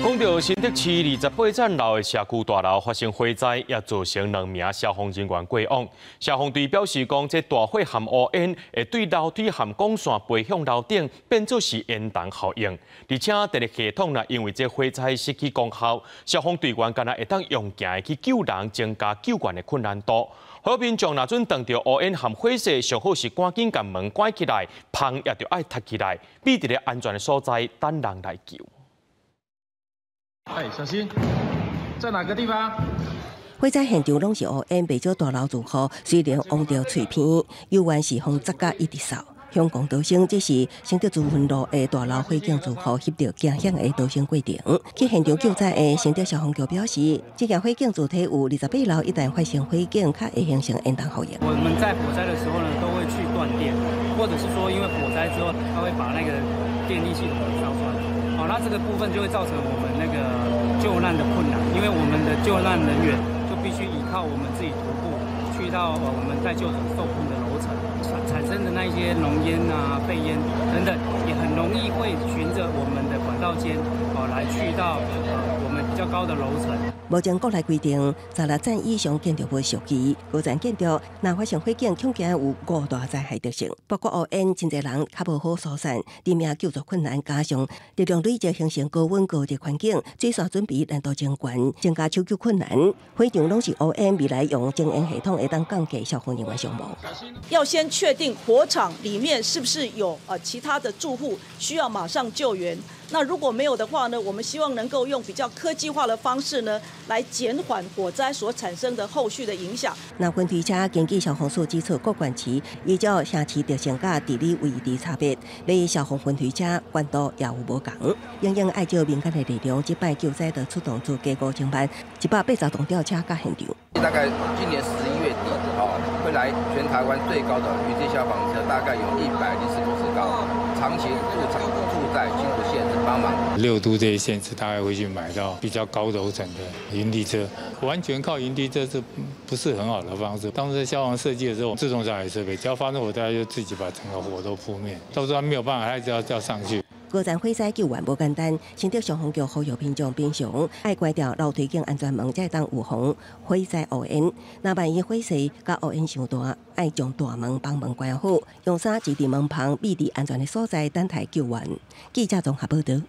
講到新竹市28層樓的社區大樓發生火災，也造成兩名消防人員過往。消防隊表示講，這大火和烏煙會對樓梯和管線飛向樓頂，變做是煙囱效應。而且電力系統若因為這火災失去功效，消防隊員敢若會當用行的去救人，增加救援的困難度。好民眾若準當著烏煙和火勢，上好是趕緊共門關起來，棚也著愛疊起來，避佇咧安全的所在等人來救。哎，小心，在哪個地方？火災現場攏是烏煙，袂少大樓住戶雖然往著喙鼻，猶原是風齜甲一直掃。響講逃生，這是承德資芬路的大樓火警住戶翕著驚險的逃生過程。去現場救災的承德消防局表示，這間火警主體有28樓，一旦發生火警，較會形成煙囱效應。我們在火災的時候呢，都會去斷電，或者是說因為火災之後，它會把那個電力系統燒斷。好，那這個部分就會造成我們那個救難的困難，因為我們的救難人員就必須依靠我們自己徒步去到我們待救者受困的樓層，產生的那一些濃煙啊、廢煙等等，也很容易會循着我們的管道間哦來去到我們比較高的樓層。目前國內規定，16層以上建築物屬於高層建築，若發生火警，恐驚有五大災害特性，包括烏煙，真濟人較無好疏散，人命救助困難，加上熱量累積形成高溫高熱環境，水線準備難度增懸，增加搶救困難。火場攏是烏煙，未來用偵煙系統會當降低消防人員傷亡。要先確定火場裡面是不是有其他的住戶需要馬上救援。那如果沒有的話呢，我們希望能夠用比較科技化的方式呢，來減緩火災所產生的後續的影響。那雲推車根據消防署指出，各縣市依照城市特性佮地理位置差別，買消防雲推車懸度也有無仝。因應愛照民間的力量，這擺救災就出動資加5000萬180棟吊車佮現場。大概今年11月底，哦，會來全台灣最高的雲梯消防車，大概有104公尺高，長期駐在新竹縣市幫忙。6都這些縣市大概會去買到比較高樓層的雲梯車，完全靠雲梯車是不是很好的方式？當時消防設計的時候，自動炸毀設備，只要發生火災就自己把整個火都撲滅，到時候沒有辦法，還是要上去。高層火災救援無簡單，承德消防局呼籲民眾平常愛關掉樓梯間安全門，才會當預防火災烏煙。若萬一火勢佮烏煙傷大，愛將大門、房門關好，用衫繫佇門旁，避佇安全的所在等待救援。記者綜合報導。